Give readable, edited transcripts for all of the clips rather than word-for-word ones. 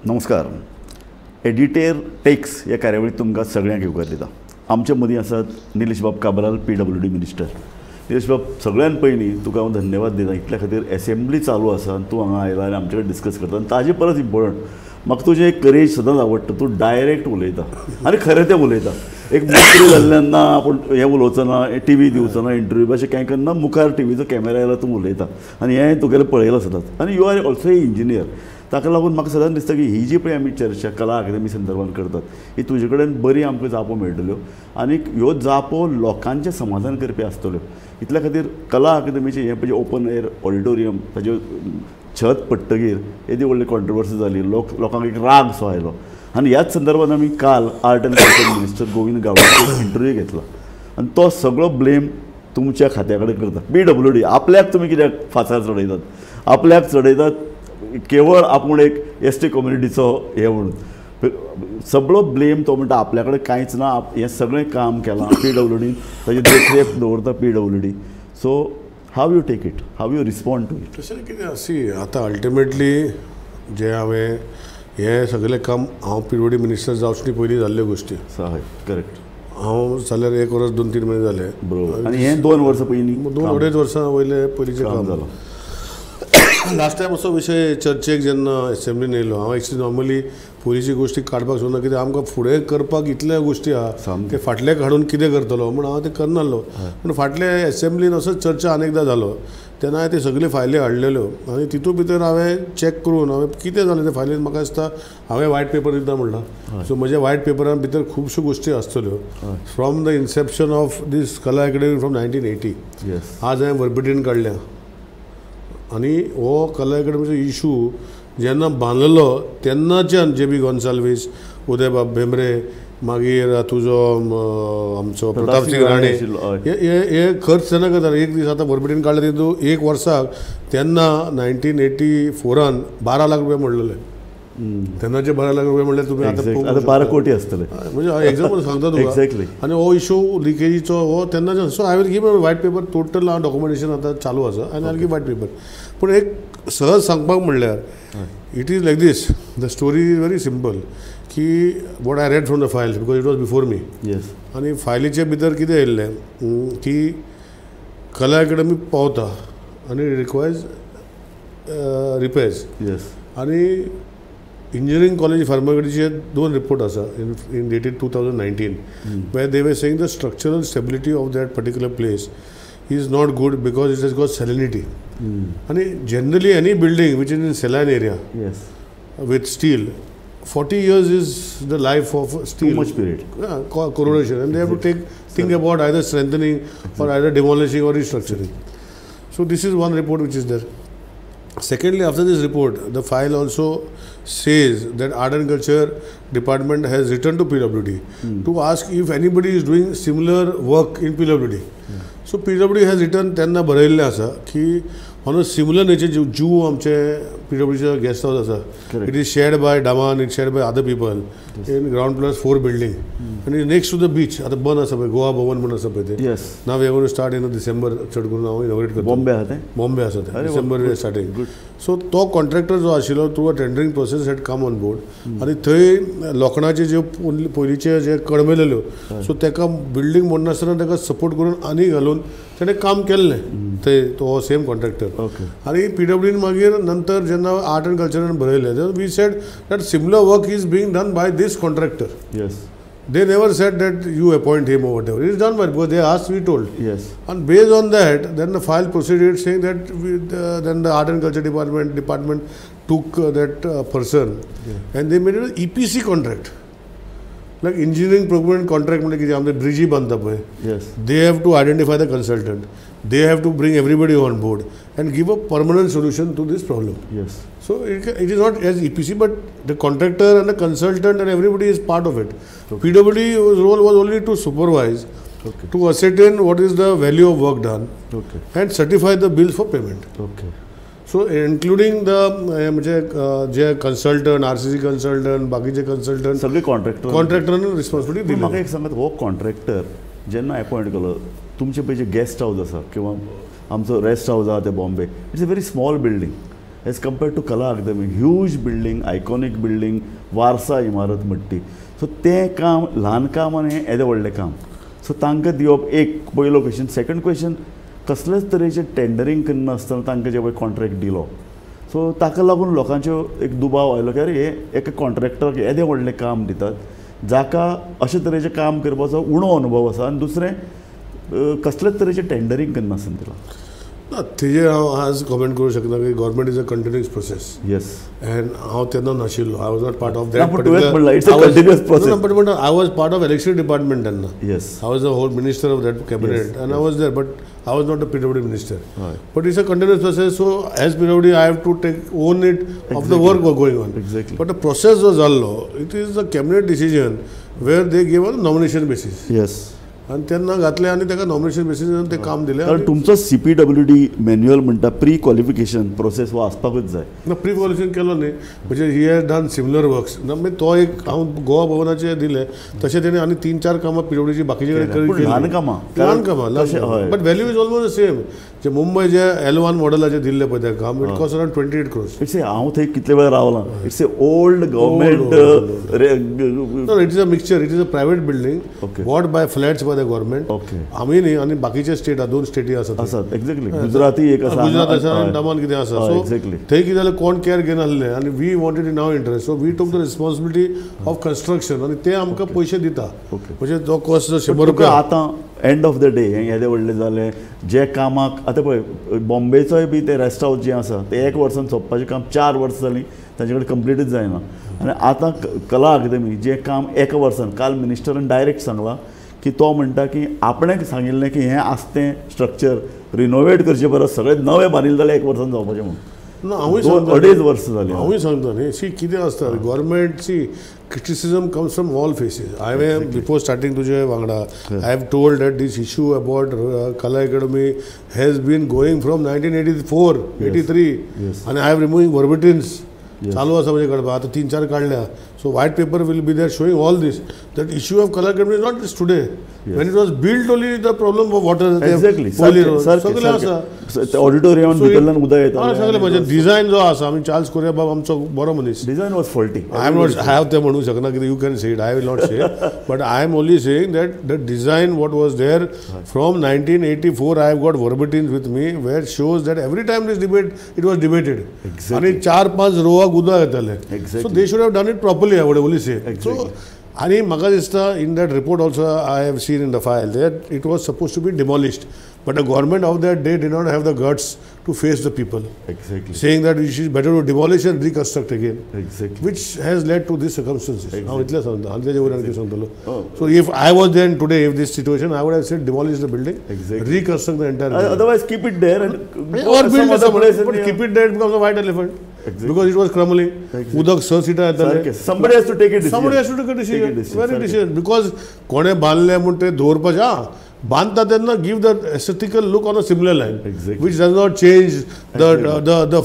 नमस्कार. Editor text ह्या कार्यावळीत तुमकां सगळ्यांक येवकार दिता. आमचे मदीं आसात निलेश बाब काब्राल, PWD minister. Nilesh बाब, सगळ्यान पयलीं तुका हांव धन्यवाद दिता इतल्या खातीर एसेंब्ली चालू आसा आनी तूं हांगा आयला आनी आमचे कडेन डिस्कस करता. आनी ताजे परस इम्पोर्टंट म्हाका तुजें एक करेज सदांच आवडटा, तूं डायरेक्ट उलयता आनी खरें तें उलयता. एक मंत्री जाल्ल्यान ना आपूण हें उलोवचो ना, टी व्ही दिवचो ना इंटरव्यू अशें कांय करना, मुखार टिवीचो कॅमेरा आयला तूं उलयता आनी हें तुगेलें पळयलां सदांच. आनी you are also a engineer, ताका लागून म्हाका सदांच दिसता की ही जी पळय आमी चर्चा कला अकादमी संदर्भात करतात ही तुजे कडेन बरी आमकां जापो मेळटल्यो आनी ह्यो जापो लोकांचें समाधान करपी आसतल्यो. इतल्या खातीर कला अकादमीचें हें पळय ओपन एयर ऑडिटोरियम ताजेर छत पडटगीर येदी व्हडली कॉन्ट्रोवर्सी जाली, लोकांक एक राग सो आयलो. आनी ह्याच संदर्भात आमी काल art and culture minister Govind गावडेचो interview घेतला आनी तो सगळो ब्लेम तुमच्या खात्या कडेन करता. PWD आपल्याक तुमी कित्याक फांसार चडयतात, आपल्याक चडयतात केवळ आपूण एक ST कम्युनिटीचो हें म्हणून सगळो ब्लेम तो म्हणटा आपल्या कडेन कांयच ना, हें सगळें काम केलां PWDन, ताजी देखरेख दवरता PWD. So how you take it, how you respond to it? तशें कितें सी आतां अल्टिमेटली जें हांवें हें सगळें काम हांव PWD minister जावचे पयलीं जाल्ल्यो गोश्टी. हय, करेक्ट. हांव जाल्यार 1 वर्स 2-3 म्हयने जाले. बरोबर. आनी हें 2 वर्सां पयलीं, 2-2.5 वर्सां वयले पयलींचें काम जालां. लास्ट टायम असो विशय चर्चेक जेन्ना एसेंब्लीन येयलो, हांव एक्चुली नॉर्मली पयलींची गोश्टी काडपाक सोदना, कित्याक आमकां फुडें करपाक इतले गोश्टी आहा ते फाटले काडून कितें करतलो म्हूण हांव तें करनासलो. पूण फाटले एसेंब्लीन असो चर्चा अनेकदां जालो तेन्ना हांवें त्यो सगल्यो फायली हाडलेल्यो आनी तितूंत भितर हांवें चॅक करून हांवें कितें जालें ते फायलीन म्हाका दिसता हांवें वायट पेपर दिता म्हणलां. सो म्हज्या वायट पेपरान भितर खुबश्यो गोश्टी आसतल्यो from the inception of this Kala Academy from 1980. आज हांवें वर्बेटीन काडल्या आनी हो कला अकादमीचो इशू जेन्ना बांदलो तेन्नाच्यान जे.बी. गोन्साल्वीस, उदयबाब भेंब्रे, मागीर तुजो आमचो प्रतापसिंग राणे, हे खर्च तेन्ना करता. एक दीस आतां वर्बेटीन काडले तितून एक वर्साक तेन्ना 1984 12 लाख रुपया म्हणलेले. तेन्नाचे 12 लाख रुपया म्हणल्यार तुमी आतां 12 कोटी आसतले, म्हणजे एक्झाम्पल सांगता तुका. एक्झॅक्टली. आनी हो इशू लिकेजीचो हो तेन्नाच्यान. So I will give white paper, total हांव डॉक्युमेंटेशन आतां चालू आसा आनी I will give white paper. पूण एक सहज सांगपाक म्हणल्यार it is like this, the story is very simple की what I read from the file because it was before me. Yes. आनी फायलीचे भितर कितें येयल्लें की कला अकादमी पावता आनी रिक्वायर्स रिपेर्स. येस. आनी इंजिनियरींग कॉलेज फार्मागुडीचे 2 रिपोर्ट आसा in dated 2019 where they were saying the structural stability of that particular place is not good because it has got salinity. आनी generally any building which is in saline area with steel, 40 years is the life of steel. Too much period. Corrosion, and they have to think about either strengthening or either demolishing or restructuring. So this is one report which is there. Secondly, after this report, the file also says that Art and Culture Department has written to PWD to ask if anybody is doing similar work in PWD. So PWD has written तेन्ना बरयल्लें आसा की on a similar nature Jew आमचे PWDचे guest house आसा, it is shared by Daman, it shared by other people in ground +4 building आनी next two the beach. आतां बंद आसा पळय, गोवा भवन म्हूण आसा पळय तें. Now we are going to start in December, चड करून हांव इनॉग्रेट करता. बॉम्बे आसा तें? बॉम्बे आसा तें, डिसेंबर we are starting. सो तो कॉन्ट्रॅक्टर जो आशिल्लो through a tendering process had come on board आनी थंय लोखणाचे ज्यो पयलींचे जे कळमेलेल्यो, सो ताका बिल्डींग मोडनासतना ताका सपोर्ट करून आनी घालून तेणें काम केल्लें थंय, तो सेम कॉन्ट्रॅक्टर. आनी PWDन मागीर नंतर जेन्ना आर्ट एंड कल्चरान बरयलें तेन्ना we said that similar work is being done by this contractor. Yes. They never said that you appoint him or whatever. It is done by, because they asked, we told. Yes. And based on that, then the file proceeded saying that then the Art and Culture Department took that person and they made it an EPC contract. Like engineering procurement contract, म्हणजे breezy बांदता पळय. Yes. They have to identify the consultant. They have to bring everybody on board and give a permanent solution to this problem. Yes. So it is not as EPC, but the contractor and the consultant and everybody is part of it. Okay. PWD's role was only to supervise, to ascertain what is the value of work done, and certify the bills for payment. Okay. So including the म्हणजे जे consultant, RCC consultant, बाकीचे consultant, सगळे contractor, कॉन्ट्रॅक्टरान responsibility दिली. म्हाका एक सांगात, हो contractor जेन्ना appoint केलो, तुमचे पळय जे गेस्ट हावस आसा किंवा आमचो रेस्ट हावस आहा ते Bombay, it's a very small building. As compared to Kala Akademi, huge building, iconic building, वारसा इमारत म्हणटी. सो तें काम ल्हान काम आनी हें येदें व्हडलें काम. सो तांकां दिवप एक पयलो क्वेश्चन. सेकंड क्वेश्चन, कसलेच तरेचें टेंडरींग करनासतना तांकां जें पळय कॉन्ट्रॅक्ट दिलो, सो ताका लागून लोकांच्यो एक दुबाव आयलो की अरे हे एका कॉन्ट्रॅक्टराक येदें व्हडलें काम दितात जाका अशे तरेचें काम करपाचो उणो अनुभव आसा, आनी दुसरें कसलेच तरेचें टेंडरींग करनासतना दिलां. ना, तेजेर हांव आज कॉमेंट करूं शकना की government is a continuous process. Yes. And हांव तेन्ना नाशिल्लो, I was not part of that. पूण तुवेंच म्हणलां it's a continuous process. But म्हणटा I was part of electricity department तेन्ना. Yes. I was the whole minister of that cabinet and I was there, but I was not a PWD minister. But it's a continuous process. So as PWD I have to take own it of the work going on. Exactly. But the process जो जाल्लो, it is a cabinet decision where they give on nomination basis. Yes. आनी तेन्ना घातलें आनी ताका nomination basis तें काम दिलें. कारण तुमचो CPWD manual म्हणटा प्री क्वॉलिफिकेशन प्रोसेस हो आसपाकूच जाय. ना, प्री क्वॉलिफिकेशन केलो न्ही, म्हणजे he has done similar works. ना मागीर तो एक हांव गोवा भवनाचें दिलें, तशें तेणें आनी 3-4 कामां PWDची बाकीचे कडेन केली. ल्हान कामां, ल्हान कामां, but value is almost the same. J Mumbai J L1 मॉडलाचें दिल्लें पळय तें काम, it cost around 28 crores. It's a, हांव थंय कितले वेळ रावलां, it's a old government. It is a mixture, it is a private building bought by flats by the government. आमी न्ही, आनी बाकीचे स्टेट 2 स्टेटी आसात. आसात, एक्झॅक्टली. गुजराती एक आसा, गुजरात आसा आनी दमन कितें आसा. सो थंय कितें जालें, कोण कॅर घेनासले आनी we wanted in our interest, so we took the responsibility of construction आनी ते आमकां पयशे दिता. म्हणजे जो कॉस्ट 100 रुपया आतां एंड ऑफ the day हें येदें व्हडलें जालें, जे कामाक आतां पळय बॉम्बेचोय बी ते रेस्ट हावस जें आसा तें 1 वर्सान सोंपपाचें काम 4 वर्सां जालीं तांचे कडेन कंप्लिटूच जायना. आनी आतां कला अकादमी जें काम 1 वर्सान, काल मिनिस्टरान डायरेक्ट सांगलां की तो म्हणटा की आपणें सांगिल्लें की हें आसा तें स्ट्रक्चर रिनोवेट करचे परस सगळें नवें बांदिल्लें जाल्यार 1 वर्सान जावपाचें म्हणून. ना, हांवूय 2-2.5 वर्सां जालीं. हांवूय सांगता न्ही, सी कितें आसता government, see criticism comes from all faces. हांवें बिफोर स्टार्टींग तुजे वांगडा I have told that this issue about Kala Academy has been going from 1984 83 आनी I have removing वर्बेटिन्स चालू आसा म्हजे कडेन, आतां 3-4 काडल्या. So white paper will be there showing all this, that issue of Kala Academy is not this today. When it was built only the problem of water. Exactly, सगळें आसा auditorium भितरल्यान उदक येता सगळें. म्हणजे डिझायन जो आसा, आमी चार्ल्स कोरिया बाब आमचो बरो मनीस, design was faulty. I am not, हांव तें म्हणूंक शकना कितें, you can say it, I will not say, but I am only saying that the design what was there from 1984, I have got verbatims with me where shows that every time this debate it was debated. आनी 4-5 रोवाक उदक येतालें. So they should have done it properly, I would only say. So आनी म्हाका दिसता in that report also I have seen in the file that it was suppose to be demolished, but the government of that day did not have the guts to face the people. Exactly. Saying that it is better to demolish and reconstruct again. Exactly. Which has led to these circumstances. हांव इतलें सांगता आनी तेजे वयर आणखी सांगतलो. So if I was then today, if this situation, I would have said demolish the building, reconstruct the entire building. Otherwise keep it there and or build some place, but keep it there, it becomes a white elephant. Because it was crumbling. उदक 6 सिटां येतालें. Somebody has to take a decision. Somebody has to take a decision. Very decision. Because कोणें बांदलें म्हूण तें दवरपाचें, आं बांदता तेन्ना give the aesthetical look on a similar line, which does not change the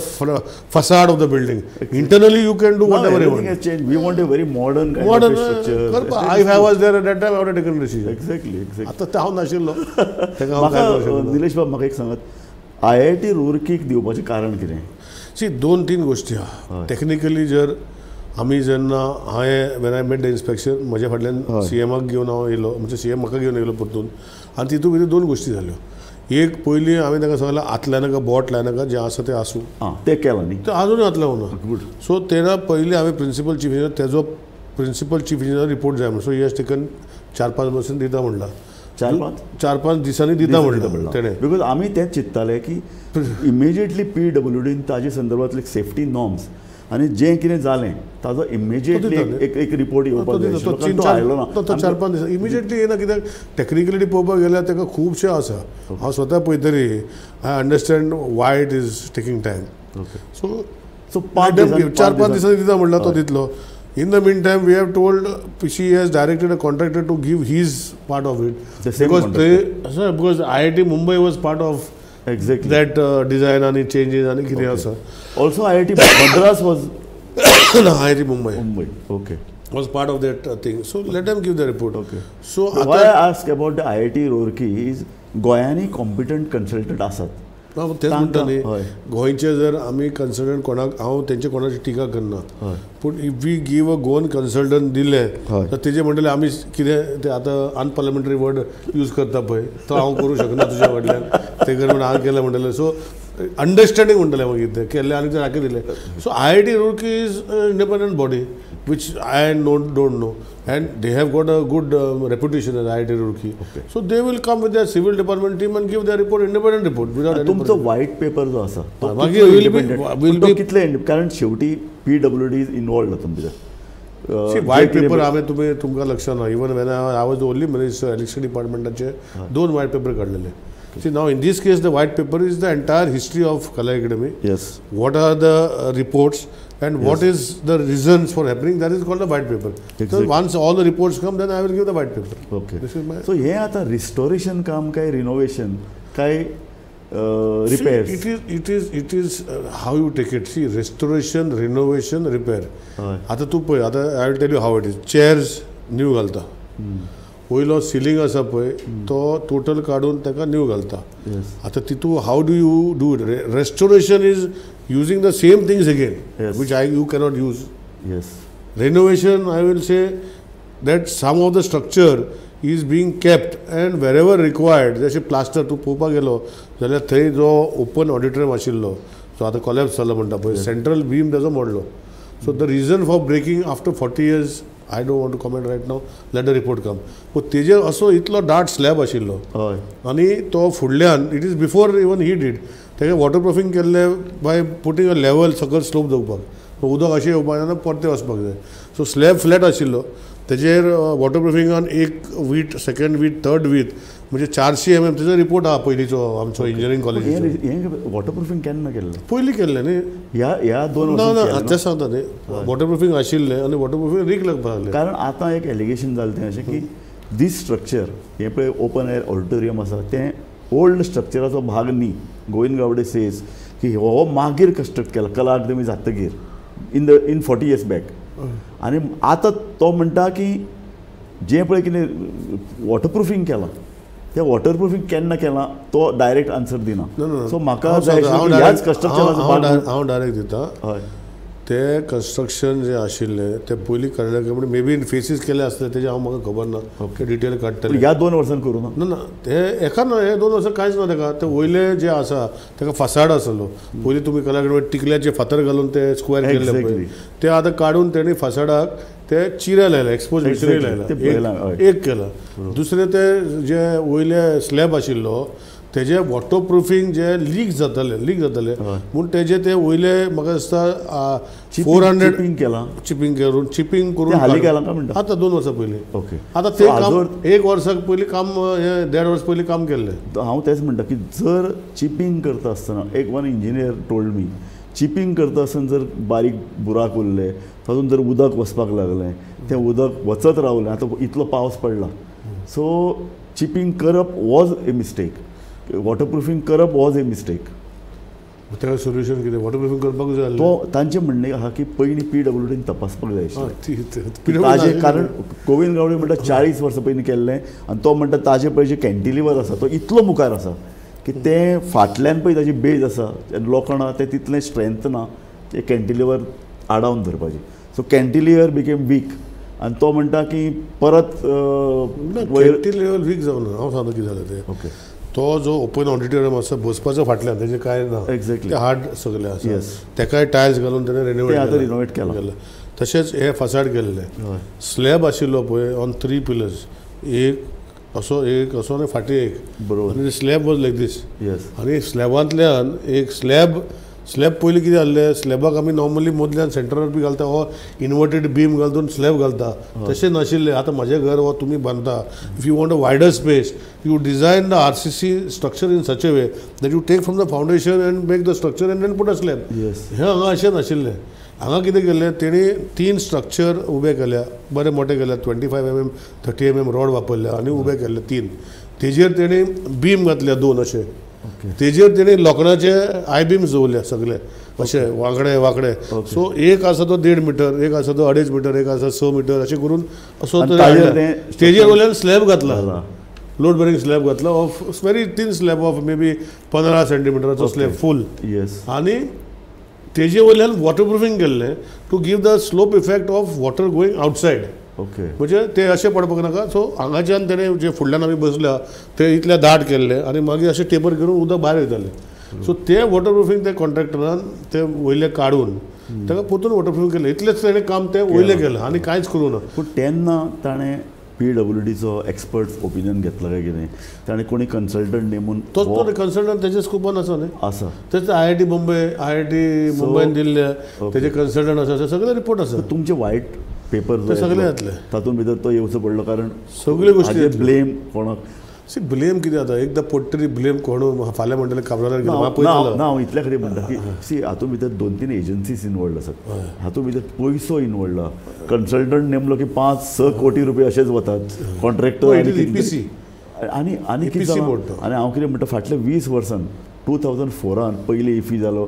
facade of the building. Internally you can do whatever you want. We want a very modern kind of structure. If I was there at that time I would have taken decision. Exactly, exactly. आतां तें हांव नाशिल्लो. म्हाका निलेश बाब म्हाका एक सांगात, IIT रुरकीक दिवपाचें कारण कितें? सी, 2-3 गोश्टी आहा. टॅक्निकली जर आमी जेन्ना हांवें when I made the inspection, म्हज्या फाटल्यान CMाक घेवन हांव येयलो, म्हणजे CM म्हाका घेवन येयलो परतून, आनी तितून भितर 2 गोश्टी जाल्यो. एक पयलीं हांवें ताका सांगलें हात लायनाका, बोट लायनाका, जें आसा तें आसूं, तें केलां न्ही, तें आजुनूय हात लावना. सो तेन्ना पयलीं हांवें प्रिंसिपल चीफ इंजिनियर, तेजो प्रिंसिपल चीफ इंजिनियर रिपोर्ट जाय म्हणून, सो he has taken 4-5 वर्सां दिता म्हणला, 4-5 दिसांनी दिता म्हणला तेणें. Because आमी तें चिंत्ताले की इमिजिएटली PWDन ताजे संदर्भांतले सेफ्टी नॉर्म्स आनी जें कितें जालें ताजो इमिजिएटली एक रिपोर्ट येवपाक जाय. तो आयलो ना, तो 4-5 दिसां इमिजिएटली येना, कित्याक टॅक्निकली पळोवपाक गेल्यार ताका खुबशें आसा. हांव स्वता पळयतरी I understand why it is taking time. So 4-5 दिसांनी दिता म्हणला तो दितलो. In the meantime, we have told she has directed a contractor to give his part of it. The same because contractor. They, sir, because IIT Mumbai was part of exactly that design and changes and कितें आसा. Also IIT Madras was no, IIT Mumbai. Mumbai, okay, was part of that thing. So let them give the report. Okay. So why I ask about the IIT Roorkee is गोयांनी competent consultant आसात. तेच म्हणटा न्ही, गोंयचे जर आमी consultant कोणाक, हांव तेंचे कोणाची टिका करना, पूण if we give a Goan consultant दिले तर तेजे म्हणटले आमी कितें ते आतां अनपार्लमेंटरी वर्ड यूज करता पळय, तो हांव करूं शकना तुज्या कडल्यान, ते कर म्हण हांव केलें म्हणटलें. सो अंडरस्टँडींग म्हणटलें मागीर तें केल्लें आनी तें सारकें दिलें. So IIT Roorkee is independent body which I don't know, and they have got a good reputation as IIT Roorkee. Okay. So they will come with their civil department team and give their report, independent report without any. तुमचो white paper जो आसा तो will be कितले, कारण शेवटी PWD is involved जाता भितर. White paper हांवें तुमी तुमकां लक्षात ना, even when I was only minister electricity डिपार्टमेंटाचे 2 white paper काडलेले. See, now in this case the white paper is the entire history of Kala Academy. Yes. What are the reports and yes, what is the reasons for happening, that is called the white paper. Exactly. So once all the reports come, then I will give the white paper. Okay. This is my. So हे आता restoration काम काय renovation काय repairs? See, it is how you take it. See, restoration, renovation, repair. आता तू पळय, आता I will tell you how it is. Chairs new घालता, वयलो सिलींग आसा पळय तो टोटल काडून ताका न्यू घालता. आतां तितू how do you do it? Restoration is using the same things again, which you cannot use. Yes. Renovation, I will say that some of the structure is being kept and wherever required, जशें plaster तूं पळोवपाक गेलो जाल्यार थंय जो open auditorium आशिल्लो जो आतां कोलॅप्स जालो म्हणटा पळय, सेंट्रल बीम ताजो मोडलो. So the reason for breaking after 40 years I don't want to comment right now, let the report come. पूण तेजेर असो इतलो दाट स्लॅब आशिल्लो आनी तो फुडल्यान, it is before even he did, तेका वॉटरप्रुफींग केल्लें बाय पुटींग अ लेवल सकयल स्लोप दवरपाक, उदक अशें येवपाक जायना, परतें वचपाक जाय. सो स्लॅब फ्लॅट आशिल्लो, तेजेर वॉटरप्रुफिंगान एक वीट, सेकंड वीट, थर्ड वीट, म्हणजे 400 mm तेजो रिपोर्ट आहा पयलींचो आमचो इंजिनियरींग कॉलेजीचो. हें वॉटरप्रुफींग केन्ना केल्लें? पयलीं केल्लें न्ही ह्या 2 ना ना तें सांगता न्ही, वॉटरप्रुफींग आशिल्लें आनी वॉटरप्रुफींग रीक लागपाक लागलें. कारण आतां एक एलिगेशन जालें तें अशें की दीस स्ट्रक्चर हें पळय ओपन एयर ऑडिटोरियम आसा तें ओल्ड स्ट्रक्चराचो भाग न्ही. गोविंद गावडे सेज की हो मागीर कंस्ट्रक्ट केला कला अकादमी जातकीर इन 40 years back. आनी आतां तो म्हणटा की जें पळय कितें वॉटरप्रुफींग केलां तें वॉटरप्रुफींग केन्ना केलां तो डायरेक्ट आन्सर दिना. सो म्हाका जाय ह्याच कंस्ट्रक्शनाचो भाग हांव डायरेक्ट दिता. हय, ते कंस्ट्रक्शन जे आशिल्लें तें पयलीं Karnataka may be in faces केले आसतले, तेजें हांव म्हाका खबर ना, डिटेल काडटले. ह्या 2 वर्सां करूं ना ना ना ते एका ना, हे 2 वर्सां कांयच ना. तेका ते वयले जे आसा तेका फसाड आसलो पयलीं, तुमी कला टिकल्याचे फातर घालून ते स्क्वेअर केल्ले पळय, ते आतां काडून तेणी फसाडाक ते चिरे लायले, एक्सपोज चिरे लायला एक केला. दुसरें ते जे वयले स्लॅब आशिल्लो तेजे वॉटरप्रुफींग जे लीक जाताले म्हूण तेजे ते वयले म्हाका दिसता 400 केलां, चिपींग करून हालीं केलां काय म्हणटा आतां 2 वर्सां पयलीं. ओके, आतां ते काम 1 वर्साक पयलीं काम, हें 1.5 वर्स पयलीं काम केल्लें. हांव तेंच म्हणटा की जर चिपींग करता आसतना, एक one engineer told me, chipping करता आसतना जर बारीक बुराक उरले तातूंत जर उदक वचपाक लागलें, तें उदक वचत रावलें, आतां इतलो पावस पडला, सो चिपींग करप वॉज ए मिस्टेक, वॉटरप्रुफींग करप वॉज ए मिस्टेक. ताका सोल्युशन कितें? वॉटरप्रुफींग करपाक जाय. तो तांचें म्हणणें आहा की पयलीं PWDन तपासपाक जाय आशिल्लें ताजें, कारण गोविंद गावडे म्हणटा 40 वर्सां पयलीं केल्लें आनी तो म्हणटा ताजे पळय जे कॅन्टिलिवर आसा तो इतलो मुखार आसा की तें फाटल्यान पळय ताजी बेज आसा, लोखण आहा तें तितलें स्ट्रेंथ ना तें कॅन्टिलिवर आडावन धरपाचें. सो कॅन्टिलिवर बिकेम वीक आनी तो म्हणटा की परत कॅन्टिलिवर वीक जावना. हांव सांगता कितें जालें तें. ओके, तो जो ओपन ऑडिटोरियम आसा बसपाचो फाटल्यान तेजें कांय ना, एक्झॅक्टली हार्ड सगळें आसा, तेकाय टायल्स घालून तेणें रेनोवेट केलां. तशेंच हे फसाड केल्लें, स्लॅब आशिल्लो पळय ऑन 3 पिलर्स, एक असो एक असो आनी फाटीं एक, बरोबर, आनी स्लॅब वॉज लायक दीस. येस, आनी स्लॅबांतल्यान एक स्लॅब पयलीं कितें जाल्लें, स्लॅबाक आमी नॉर्मली मदल्यान सेंटरार बी घालता हो इन्वर्टेड बीम घालून स्लॅब घालता, तशें नाशिल्लें. आतां म्हाजें घर हो तुमी बांदता, if you want a wider space you design the RCC structure in such a way that you take from the foundation and make the structure and then put a slab. हें हांगा अशें नाशिल्लें. हांगा कितें केल्लें तेणी 3 स्ट्रक्चर उबे केल्या, बरे मोठे केल्या, 25 mm 30 mm रॉड वापरल्या आनी उबे केल्ले 3, तेजेर तेणी बीम घातल्या 2 अशे, तेजेर तेणी लोखणाचे I beams दवरल्या सगळे अशे वांकडे वांकडे. सो एक आसा तो 1.5 मिटर, एक आसा तो 2.5 मिटर, एक आसा 6 मिटर, अशें करून असो तेजेर वयल्यान स्लॅब घातला. लोड बेरिंग स्लॅब घातलो of very thin slab of maybe 15 सेंटीमिटराचो slab फूल. येस. आनी तेजे वयल्यान वॉटरप्रुफींग केल्लें to give the slope effect of water going outside. Okay. म्हणजे ते अशें पडपाक नाका. सो हांगाच्यान तेणें जे फुडल्यान आमी बसल्या ते इतले दाट केल्ले आनी मागीर अशें टेपर करून उदक भायर वयतालें. सो ते वॉटरप्रुफींग ते कॉन्ट्रॅक्टरान ते वयले काडून ताका परतून वॉटरप्रुफींग केलें. इतलेंच तेणें काम तें वयलें केलें आनी कांयच करूं ना. पूण तेन्ना ताणें पीडब्ल्यूडीचो एक्सपर्ट ओपिनियन घेतला काय कितें, ताणें कोणी कन्सल्टंट नेमून? तोच तो कन्सल्टंट तेजे स्कोपान आसा न्ही. आसा. तेच IIT Bombay, IIT मुंबयन दिल्ले तेजे कन्सल्टंट आसा, सगळे रिपोर्ट आसा. तुमचे वायट पेपर ते सगळे जातले तातूंत भितर तो येवचो पडलो, कारण सगळे गोष्टी ब्लेम कोणाक? सी ब्लेम कितें जाता एकदां पडटरी ब्लेम कोण फाल्यां म्हणटले काब्रालार. ना हांव इतल्या खातीर म्हणटा की सी हातूंत भितर 2-3 एजन्सीज इनवॉल्ड आसात, हातूंत भितर पयसो इनवॉल्ड आसा. कन्सल्टंट नेमलो की 5-6 कोटी रुपया अशेच वतात कॉन्ट्रॅक्टर आनी आनी कितें. आनी हांव कितें म्हणटा, फाटल्या 20 वर्सान 2004 पयली इफी जालो,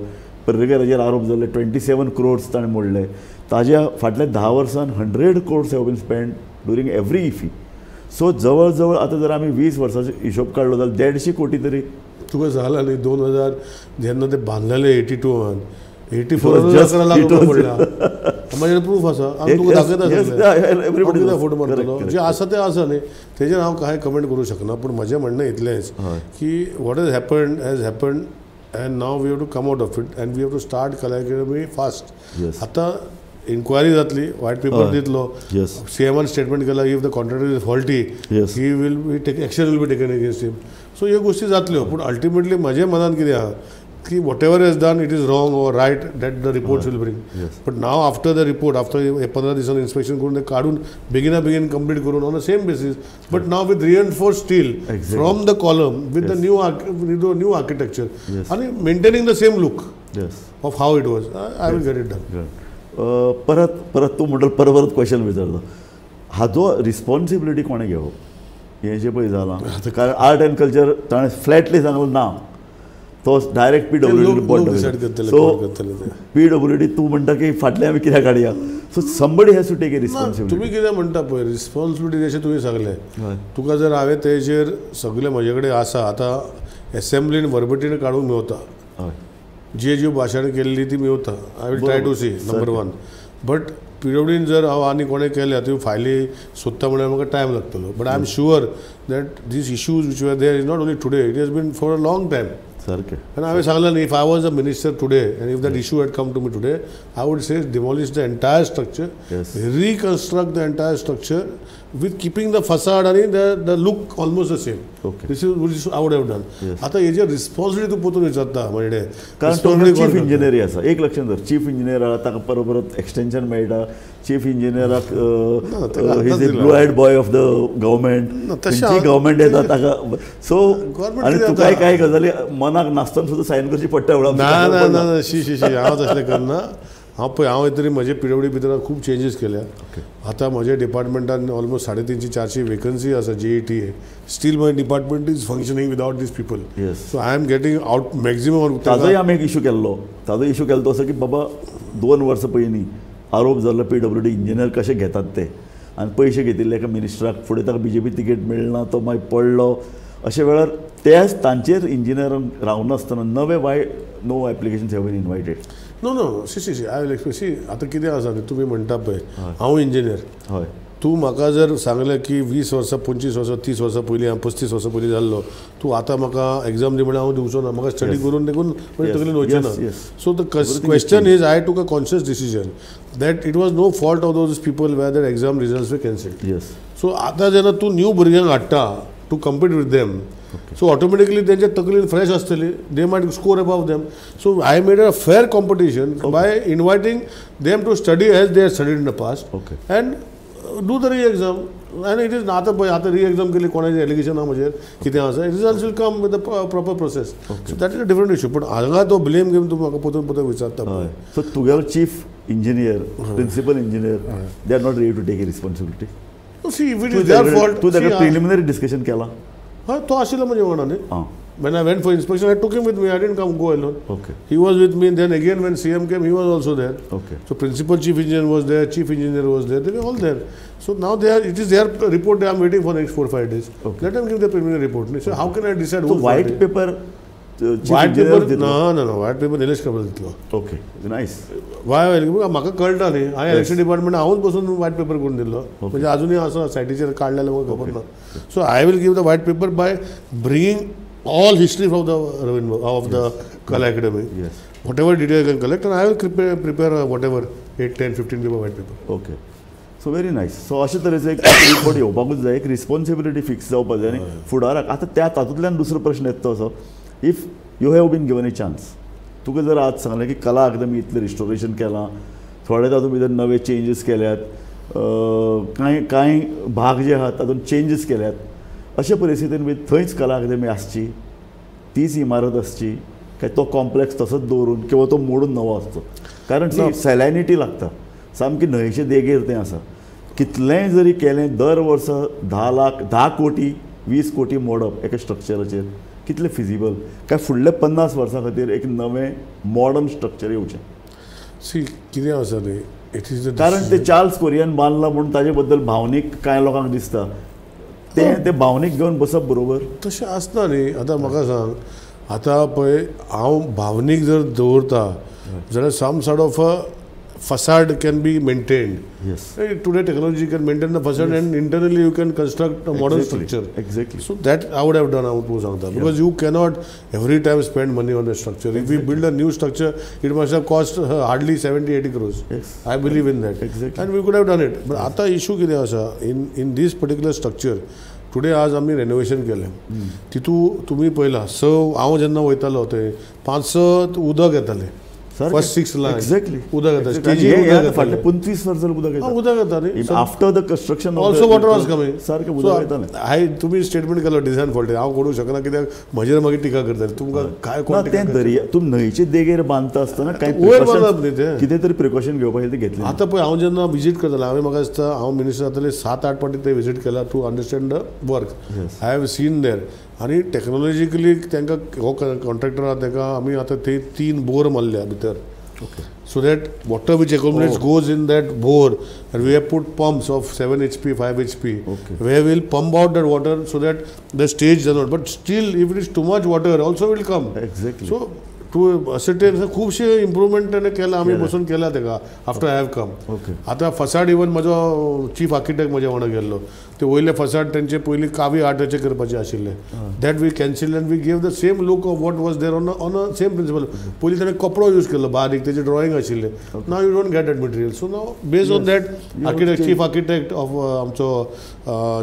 पर्रीकराचेर आरोप जाले, 27 crores ताणें मोडले. ताज्या फाटल्या 10 वर्सान 100 crores have been spend during every IFFI. So जवळ जवळ आतां जर आमी 20 वर्सांचो हिशोब काडलो जाल्यार 150 कोटी तरी तुका जाला न्ही. 2000 जेन्ना ते बांदलेले 82 84 लाख रुपया पडला, म्हाजेर प्रूफ आसा, आनी तुका दाखयता सगळें, फोटो मारतलो. जे आसा तें आसा न्ही, तेजेर हांव कांय कमेंट करूं शकना. पूण म्हजें म्हणणें इतलेंच की what has happened has happened and now we have to come out of it and we have to start Kala Academy fast. आतां इन्क्वायरी जातली, व्हायट पेपर दितलो, सीएमान स्टेटमेंट केला if the contractor is faulty he will be take action will be taken against him. So ह्यो गोश्टी जातल्यो. पूण ultimately म्हज्या मनान कितें आहा की whatever is done it is wrong or right that the reports will bring. But now after the report, after 15 दिसांनी इन्स्पेक्शन करून ते काडून बेगिना बेगीन कंप्लीट करून on the same basis, but now with reinforce steel from the column with the new architecture आनी maintaining the same look of how it was, I will get it done. परत परत तूं म्हणटा, परत परत क्वेश्चन विचारता, हाजो रिस्पॉन्सिबिलिटी कोणें घेवप हें जें पळय जालां? कारण आर्ट एंड कल्चर ताणें फ्लॅटली सांगलो ना, तो डायरेक्ट पीडब्ल्यूडी बोट. सो पीडब्ल्यूडी तूं म्हणटा की फाटल्यान आमी कित्याक काडया? So somebody has to take a responsibility. तुमी कितें म्हणटा पळय रिस्पॉन्सिबिलिटी जशें तुवें सांगलें, तुका जर हांवें तेजेर सगळें म्हजे कडेन आसा, आतां एसेंब्लीन वर्बटीन काडूंक मेवता, जे ज्यो भाशण केल्ली ती मेवता, I will try to see number 1. But पीडब्ल्यूडीन जर हांव आनी कोणें केल्या त्यो फायली सोदता म्हणल्यार म्हाका टायम लागतलो. But I am sure that these issues which were there is not only today, it has been for a long time. सारकें. आनी हांवें सांगलें न्ही, if I was a minister today and if that issue had come to me today, I would say demolish the entire structure, reconstruct the entire structure with keeping the facade आनी the look almost the same. This is I would have done. आतां हेजेर responsibility तूं परतून विचारता म्हणजे, कारण chief इंजिनियरी आसा, एक लक्षात धर, चीफ इंजिनियर आसा ताका परत परत एक्सटेंशन मेळटा. चीफ इंजिनियराक is a blue eyed boy of the government, खंयची गव्हर्मेंट येता ताका. सो आनी तुकाय कांय गजाली मनाक नासतना सुद्दां सायन करची पडटा. ना ना ना, शी शी शी, हांव तसलें करना. हांव पळय, हांव तरी म्हजे पीडब्ल्यूडी भितर खूब चेंजीस केल्या. आतां म्हज्या डिपार्टमेंटान ऑलमोस्ट 350-400 वेकन्सी आसा JETA. Still my department is functioning without these people. So I am getting out maximum. ताजोय आमी एक इशू केल्लो, ताजो इशू केल्लो तो असो की बाबा 2 वर्सां पयलीं आरोप जाल्लो पीडब्ल्यूडी इंजिनियर कशे घेतात ते, आनी पयशे घेतिल्ले एका मिनिस्टराक, फुडें ताका बीजेपी तिकेट मेळना, तो मागीर पडलो. अशे वेळार तेच तांचेर इंजिनियरांक रावनासतना नवे why no applications have been invited? No no, see see see, I will explain. See आतां कितें आसा न्ही, तुमी म्हणटा पळय हांव इंजिनियर, हय, तूं म्हाका जर सांगलें की 20 वर्सां 25 वर्सां 30 वर्सां पयलीं हांव 35 वर्सां पयलीं जाल्लो, तूं आतां म्हाका एग्जाम दी म्हणल्यार हांव दिवचो ना, म्हाका स्टडी करून देखून तकलेन वचचें ना. So the question is, I took a conscious decision that it was no fault of those people where that exam results were cancelled. So आतां जेन्ना तूं न्यू भुरग्यांक हाडटा to compete with them, so automatically तेंच्या तकलीन fresh आसतली, they might score above them. So I made a fair competition by inviting them to study as they studied in the past and do the re-exam. And it is आतां पळय, आतां re-exam केली, कोणाचें allegation ना म्हजेर कितें आसा, results will come with the proper process. So that is a different issue. पूण हांगा तो ब्लेम गेम तूं म्हाका परतून परतून विचारता. सो तुगेलो chief engineer, principal engineer, they are not ready to take a responsibility. See, if it is their fault, तूं ताका प्रिलिमिनरी डिस्कशन केलां? हय, तो आशिल्लो म्हज्या वांगडा न्ही. When I went for inspection, I took him with me. I didn't come go alone. Okay. He was with me. Then again, when CM came, he was also there. Okay. So principal chief engineer was there, chief engineer was there. They were all there. So now they are. It is their report. I am waiting for next 4-5 days. Okay. Let them give the preliminary report. So how can I decide? So white paper. White paper ना ना ना white paper Nilesh Cabral दितलो. Okay, nice. Y म्हाका कळटा न्ही, हांवें election department हांवूच बसून व्हायट पेपर करून दिल्लो, म्हणजे अजुनूय आसा सायटीचेर काडलें म्हाका खबर ना. So I will give the white paper by bringing all history of the Ravindra of the Kala Academy, whatever detail can collect, and I will prepare whatever 8, 10, 15 paper white paper. Okay, so very nice. So अशे तरेचो एक report येवपाकूच जाय, एक responsibility fix जावपाक जाय आनी फुडाराक. आतां त्या तातूंतल्यान दुसरो प्रश्न येता तो असो, if you have been given a chance, तुका जर आज सांगलें की कला अकादमी इतलें रिस्टोरेशन केलां, थोडे तातूंत भितर नवे चेंजीस केल्यात, कांय कांय भाग जे आहात तातूंत चेंजीस केल्यात, अशे परिस्थितीन भितर थंयच कला अकादमी आसची, तीच इमारत आसची, काय तो कॉम्प्लेक्स तसोच दवरून किंवा तो मोडून नवो आसचो? कारण ती सॅलॅनिटी लागता, सामकी न्हंयचे देगेर तें आसा. कितलेंय जरी केलें दर वर्सा 10 लाख, 10 कोटी, 20 कोटी मोडप एका स्ट्रक्चराचेर कितलें फिजिबल? काय फुडल्या 50 वर्सां खातीर एक नवें मॉडर्न स्ट्रक्चर येवचें? सी कितें आसा न्ही, it is कारण ते चार्ल्स कोरियन बांदलां म्हूण ताजे बद्दल भावनीक कांय लोकांक दिसता, ते भावनीक घेवन बसप बरोबर तशें आसना न्ही. आतां म्हाका सांग, आतां पळय हांव भावनीक जर दवरता जाल्यार some sort of a facade can be maintained. Yes. Today technology can maintain the facade, yes, and internally you can construct a modern structure. Exactly. So that I would have done, I would सांगता, because you cannot every time spend money on the structure. If we build a new structure, it must have cost hardly 70-80 crores. Yes. I believe in that. Exactly. And we could have done it. But आता issue कितें आसा, in this particular structure, today आज आमी renovation केलें, तितू तुमी पळयला स, हांव जेन्ना वयतालो ते 5-6 उदक येतालें. First 6 lines. Exactly. उदक येता. स्टेजीर उदक येता. फाटले 25 वर्सां उदक येता. उदक येता न्ही. After the construction also water was coming. सारकें उदक येतालें. हांवें तुमी स्टेटमेंट केलो डिझायन फॉल्ट, हांव करूंक शकना कित्याक म्हजेर मागीर टिका करतले. तुमकां काय कोण तें दर्या तुमी न्हंयचे देगेर बांदता आसतना कांय वयर बांदप न्ही, तें कितें तरी प्रिकॉशन घेवपाचें तें घेतलें. आतां पळय हांव जेन्ना विजीट करतालो, हांवें म्हाका दिसता हांव मिनिस्टर जातले 7-8 फावटी ते विजीट केला to understand the work. I have seen there. आनी टॅक्नोलॉजिकली तांकां हो कॉन्ट्रॅक्टर आहा ताका आमी आतां ते 3 बोर मारल्या भितर. So that water which accumulates goes in that bore, and we have put pumps of 7 HP, 5 HP, where we will pump out that water so that the stage does not. But still, if it is too much water, also will come. Exactly. So to ascertain खुबशे improvement ताणें केला, आमी बसून केला ताका after I have come. आतां facade even म्हजो chief architect म्हज्या वांगडा गेल्लो, ते वयले फसाड तेंचे पयलीं कावी आर्टाचे करपाचे आशिल्ले, that we cancel and we give the same look of what was there on a same principle. पयलीं ताणें कपडो यूज केल्लो बारीक, तेजें ड्रॉइंग आशिल्लें. Now you don't get that material. So now based on that architect, chief architect of आमचो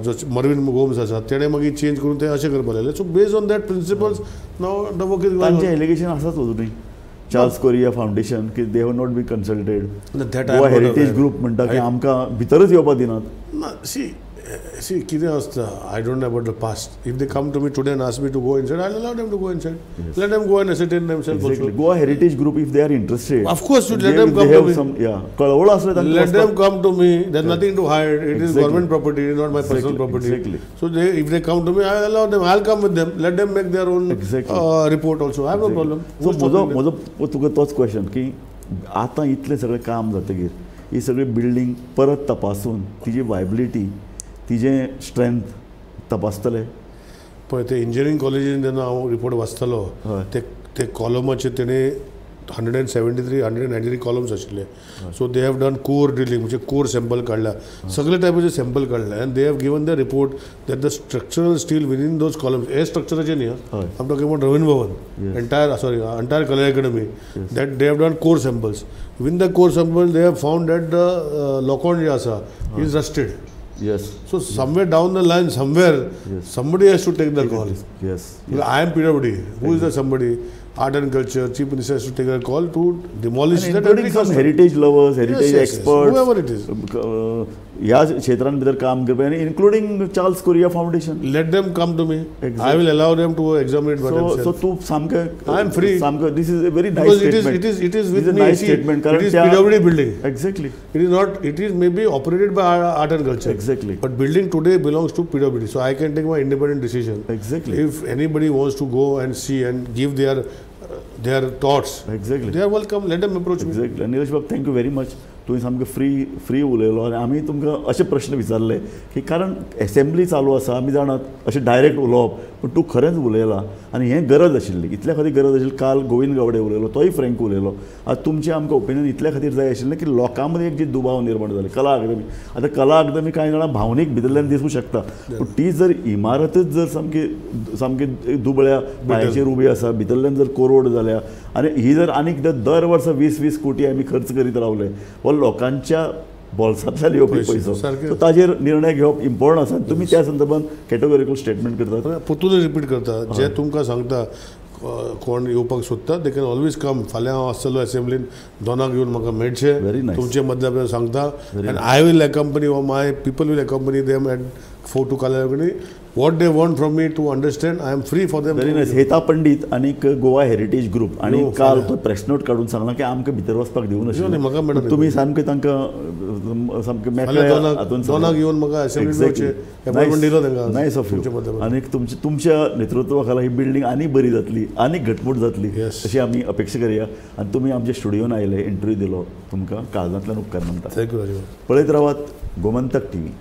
जो Mervyn Gomes आसा तेणें मागीर चेंज करून तें अशें करपाक लागलें. So based on that principles now the work is. तांचें एलिगेशन आसाच अजुनूय, चार्ल्स कोरिया फावंडेशन की they have not be consulted. Goa heritage group म्हणटा की आमकां भितरच येवपाक दिनात. ना, सी सी कितें आसता, I don't know about the past. If they come to me today and ask me to go inside, I allow them to go inside. Let them go and ascertain themselves also. Goa heritage group if they are interested, of course you let them come to me. या कळवळ आसले तांकां, let them come to me. There nothing to hide. It is government property, it is not my personal property. So they if they come to me, I allow them. I will come with them. Let them make their own report also. I have no problem. So म्हजो म्हजो तुका तोच question की आतां इतलें सगळें काम जातकीर ही सगळी बिल्डींग परत तपासून तिजी वायबिलिटी, तिजें स्ट्रेंथ तपासतले? पळय ते इंजिनियरींग कॉलेजीन जेन्ना हांव रिपोर्ट वाचतालो, ते कॉलमाचे तेणें 173, 193 कॉलम्स आशिल्ले. So they have done core drilling, म्हणजे कोर सॅम्पल काडल्या, सगळे टायपाचे सॅम्पल काडले, and they have given the report that the structural steel within those columns, हे स्ट्रक्चराचे न्ही, I am talking about Ravindra Bhavan entire, sorry entire Kala Academy, that they have done core samples. Within the core sample they have found that the लोकोण जे आसा is rusted. Yes. So somewhere down the line, somewhere, somebody has to take the call. Yes. I am PWD. Who is the somebody? Art and Culture, Chief Minister has to take a call to demolish that. Including some heritage lovers, heritage experts, whoever it is. ह्या क्षेत्रान भितर काम करपी आनी including Charles Correa Foundation. Let them come to me. I will allow them to examine it by themselves. So तूं सामकें, I am free. सामकें this is a very nice statement. It is with me. Nice statement. It is PWD building. Exactly. It is not, it is maybe operated by Art and Culture. Exactly. But building today belongs to PWD. So I can take my independent decision. Exactly. If anybody wants to go and see and give their thoughts. Exactly. They are welcome. Let them approach me. Exactly. Nilesh Bab, thank you very much. तुवें सामकें free उलयलो आनी आमी तुमकां अशे प्रश्न विचारले की कारण एसेंब्ली चालू आसा, आमी जाणात अशें डायरेक्ट उलोवप, पूण तूं खरेंच उलयला आनी हें गरज आशिल्ली, इतल्या खातीर गरज आशिल्ली. काल गोविंद गावडे उलयलो, तोय फ्रेंक उलयलो. आतां तुमचें आमकां ओपिनियन इतल्या खातीर जाय आशिल्लें की लोकां मदीं एक जी दुबाव निर्माण जाले. कला अकादमी, आतां कला अकादमी कांय जाणां भावनीक भितरल्यान दिसूं शकता, पूण ती जर इमारतच जर सामकी सामकी दुबळ्या पांयाचेर उबी आसा, भितरल्यान जर कोरोड जाल्या आनी ही जर आनीक दर वर्सा 20-20 कोटी आमी खर्च करीत रावले, हो लोकांच्या बोल्सांतल्यान येवपी पयसो, सो ताजेर निर्णय घेवप इम्पॉर्टंट आसा. तुमी त्या संदर्भात कॅटेगोरिकल स्टेटमेंट करतात. परतून रिपीट करता, जे तुमकां सांगता कोण येवपाक सोदता, they can always कम. फाल्यां हांव आसतलो एसेंब्लीन, दोनाक येवन म्हाका मेळचें, तुमचे मदल्या सांगता. And I will accompany or my people will accompany them at 4 to Kala Academy. What they want from me to understand, I am free for them. Very nice. Heta Pandit आनी गोवा हेरिटेज ग्रुप आनी काल तो press note काडून सांगला की आमकां भितर वचपाक दिवं नाशिल्लें, तुमी सामकें तांकां सामकें मेकळे हातून दोनाक येवन म्हाका असेंब्ली मेळचें अपॉइंटमेंट दिलो तांकां. Nice of you. आनी तुमच्या नेतृत्वा खाला ही बिल्डींग आनी बरी जातली, आनी घटमूट जातली अशी आमी अपेक्षा करया. आनी तुमी आमच्या स्टुडियोन आयले, इंटरव्यू दिलो, तुमकां काळजांतल्यान उपकार मानता. Thank you. पळयत रावात गोमंतक टीव्ही.